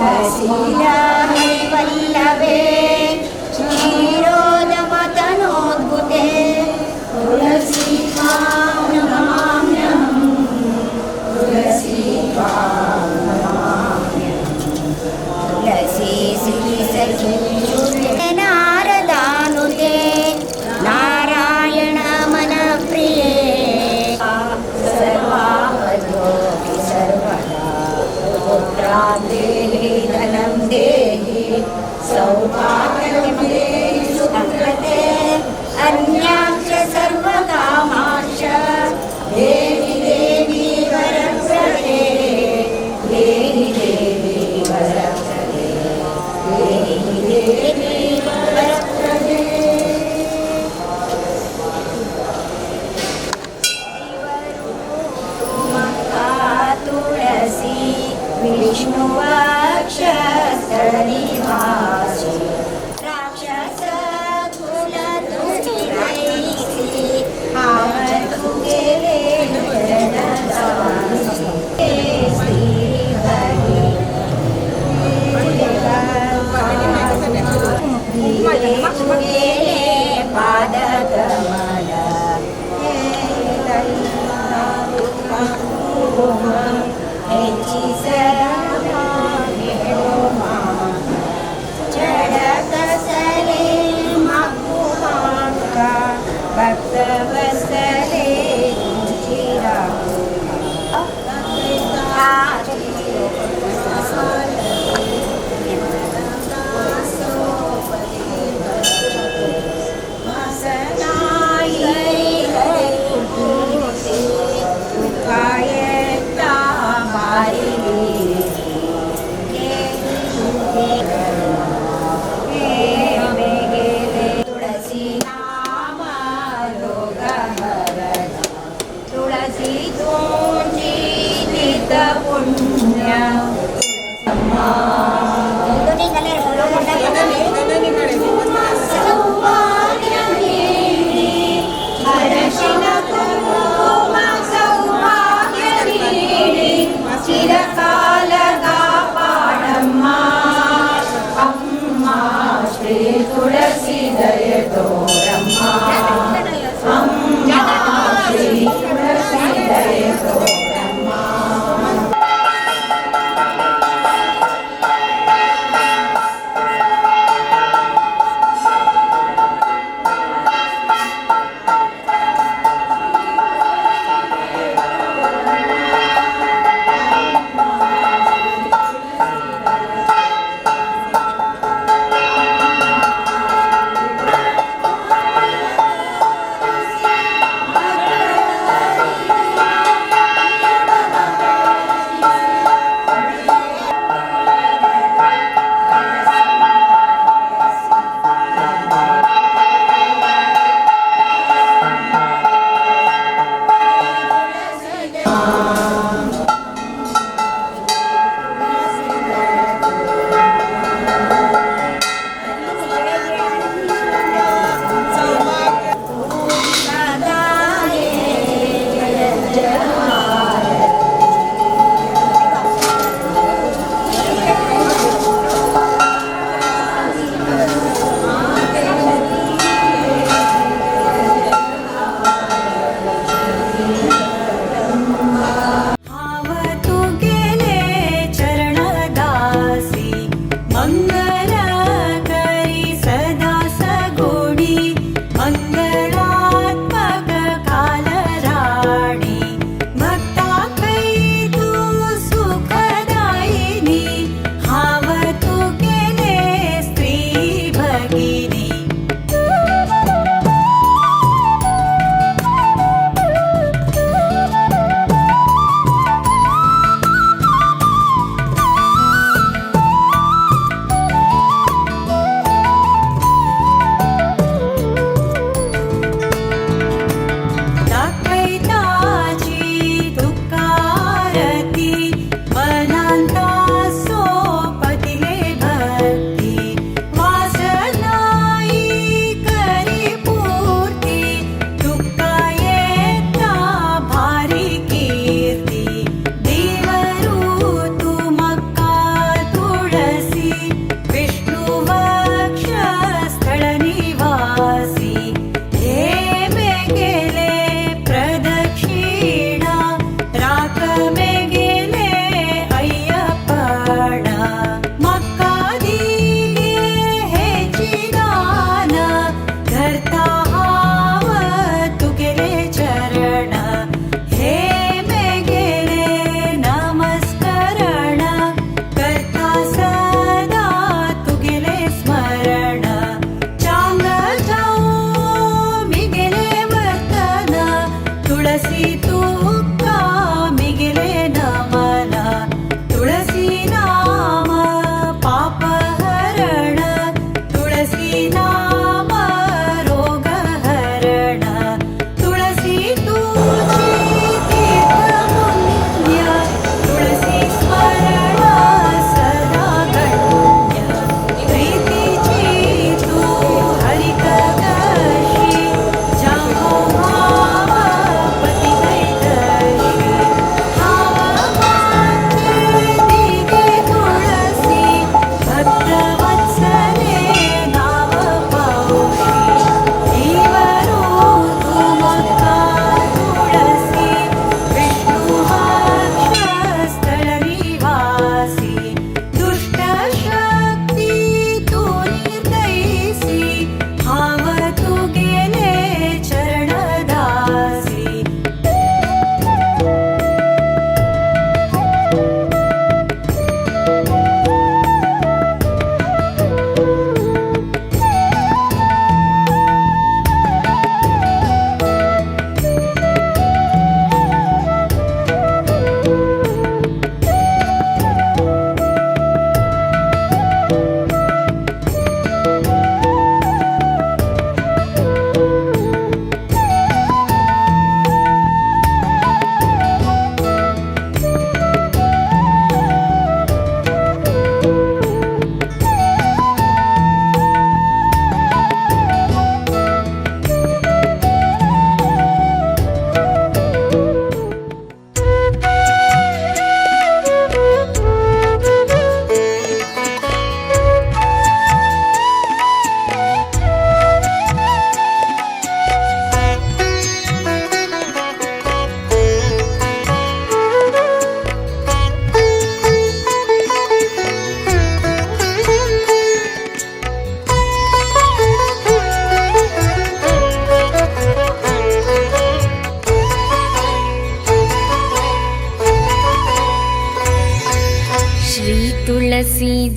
तुलसीहरिवल्लभे क्षीरोदमतनोद्भुते तुलसी त्वां नमाम्यहं, तुलसी त्वां नमाम्यहं। तुलसी श्रीसखी नारदानुते नारायण मनप्रिये सर्वापदोऽपि सर्वदा। पुत्रान् देहि, धनं देहि, सौभाग्यं देहि सुकृते, अन्यांश्च सर्वकामांश्च देहि देवी वरप्रदे, देहि देवी वरप्रदे, देहि देवी वरप्रदे। तुळसी विष्णुवक्षस्थलनिवासी।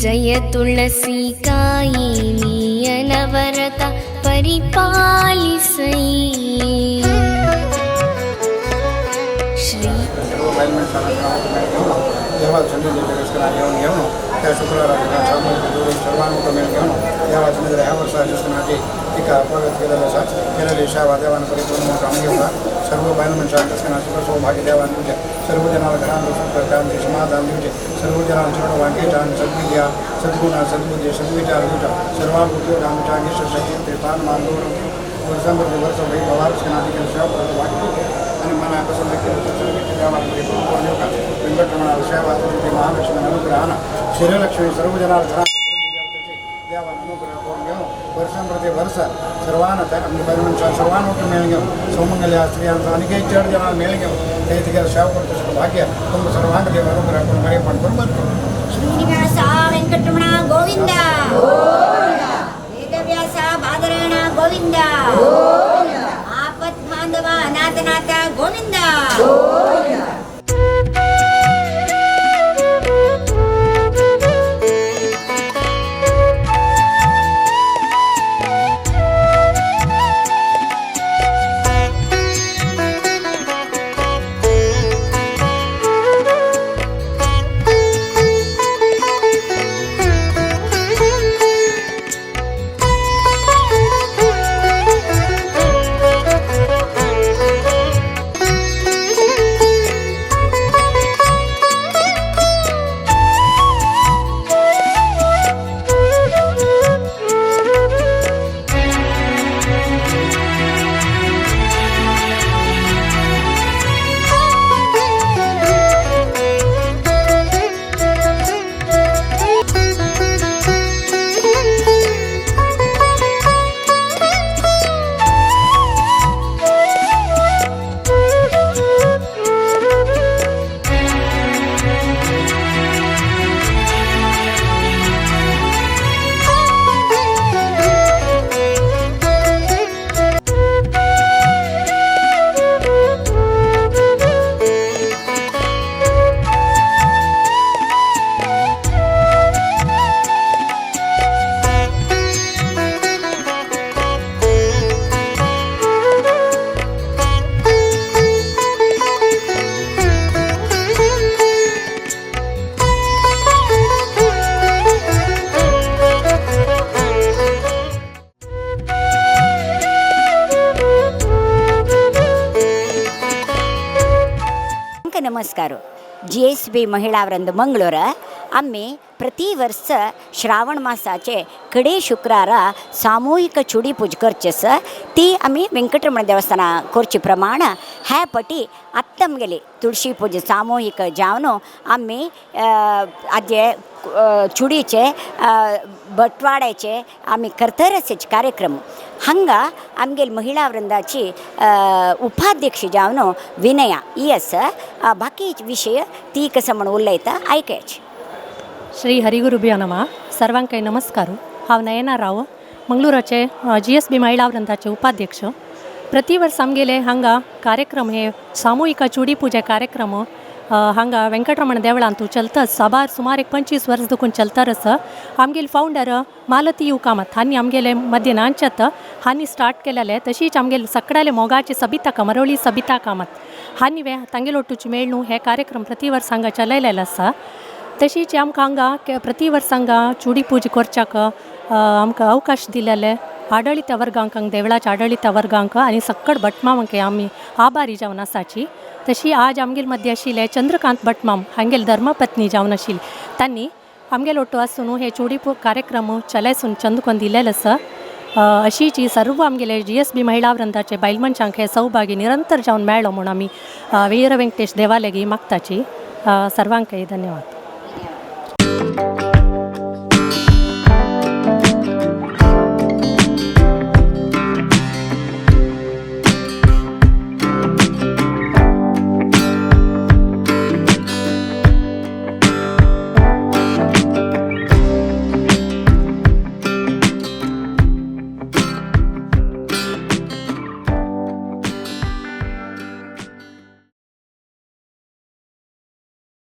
जय तुळसी कायिनी अनवरत परिपालिसै। श्री सर्व बायल घेऊन देवाला संधी घेऊन घेऊन त्या शुक्रवारा सामूहिक जोडून सर्वांना मेळ घेऊन देवाच्या नजर ह्या वर्षाचे एका प्रगत केलेलं असा केलेली सेवा देवानं परिपूर्ण काम घेऊन सर्व बायल माणसांना सौभाग्य देवान दिवचे, सर्व जणांना घरांत सुख क्रांती समाधान दिवचे, सर्व जणांना चरण वांगेच्या सद्विद्या सद्गुणा सद्बुद्धी सद्विचार दिवचा, सर्वांना आमच्या शक्ती स्थान मान गौरव वर्षांमध्ये वर्ष वैभवार्चनादी सेवा भाग्य आणि मनापासून देवाला परिपूर्ण करून वेंकटरमणा सेवा महालक्ष्मी अनुग्रहानं श्रीलक्ष्मी सर्व जणांना घरात देवानं अनुग्रह करून घेऊन वर्षांप्रती वर्ष सर्वांना त्या सर्वांना मेळ घेऊन सौमंगल्या स्त्रियांचा आणि चढ जणांना मेळ घेऊन ते तिथे सेवा करतो भाग्य तुम सर्वांना देव अनुग्रह करून बरे पण करून बरं. ಶ್ರೀನಿವಾಸ ವೆಂಕಟರಮಣ ಗೋವಿಂದ, ವೇದವ್ಯಾಸ ಬಾದರಾಯಣ ಗೋವಿಂದ, ಆಪತ್ ಬಾಂಧವ ಅನಾಥನಾಥ ಗೋವಿಂದ. नमस्कार. जी एस बी महिळा वृंद मंगळूर. आम्ही प्रति वर्ष श्रावण मासाचे कडे शुक्रारा सामूहिक चुडी पूज करचे आसा. ती आमी वेंकटरमण देवस्थाना करचे प्रमाण ह्या पटी आत्तां आमगेली तुळशी पूजा सामूहिक जावन आमी आजे चुडीचे बटवाड्याचे आमी करतरच कार्यक्रम. हांगा आमगेली महिळा वृंदाची उपाध्यक्ष जावन विनया ही आसा. बाकी विशय ती कसं म्हण उलयता आयकयाची. श्री हरिगुरुभ्यो नमः. सर्वांकय नमस्कार. हांव नयना राव, मंगळुराचे जीएसबी महिळा वृंदाचे उपाध्यक्ष. प्रतिवर्ष आमगेले हांगा कार्यक्रम हे सामुहीक चुडी पुजा कार्यक्रम हांगा वेंकटरमण देवळांतू चलता साबार सुमार एक 25 वर्स दुखून चलतार आसा. आमगेले फावंडर मालती you Kamat हांणी आमगेले मध्य नांच्यात हांणी स्टार्ट केलेले. तशीच आमगेले सकडाले मोगाचे सबिता कमरोळी सबिता कामत हांणी वे तांगेले ಒಟ್ಟುची मेळ्ळू हे कार्यक्रम प्रतिवर्ष हांगा चलयलेले आसा. तशीच आमकां हांगा प्रति वर्स हांगा चुडी पूजा करच्याक आमकां अवकाश दिलेले आडळीत वर्गांक, हांगा देवळाच्या आडळीत वर्गांक आनी सक्कड भटमामांक आमी आभारी जावन आसाची. तशी आज आमगेले मध्य आशिल्ले चंद्रकांत भटमाम हांगेले धर्मपत्नी जावन आशिल्ली, तांणी आमगेले ಒಟ್ಟು आसून हे चुडी कार्यक्रम चलयसून चंद दिलेले आसा. अशीच ही सर्व आमगेले जीएसबी महिळा वृंदाचे बायल मनशांक हे सौभाग्य निरंतर जावन मेळ्ळो म्हूण आमी वीर वेंकटेश देवालेगी मागताची. सर्वांकय धन्यवाद.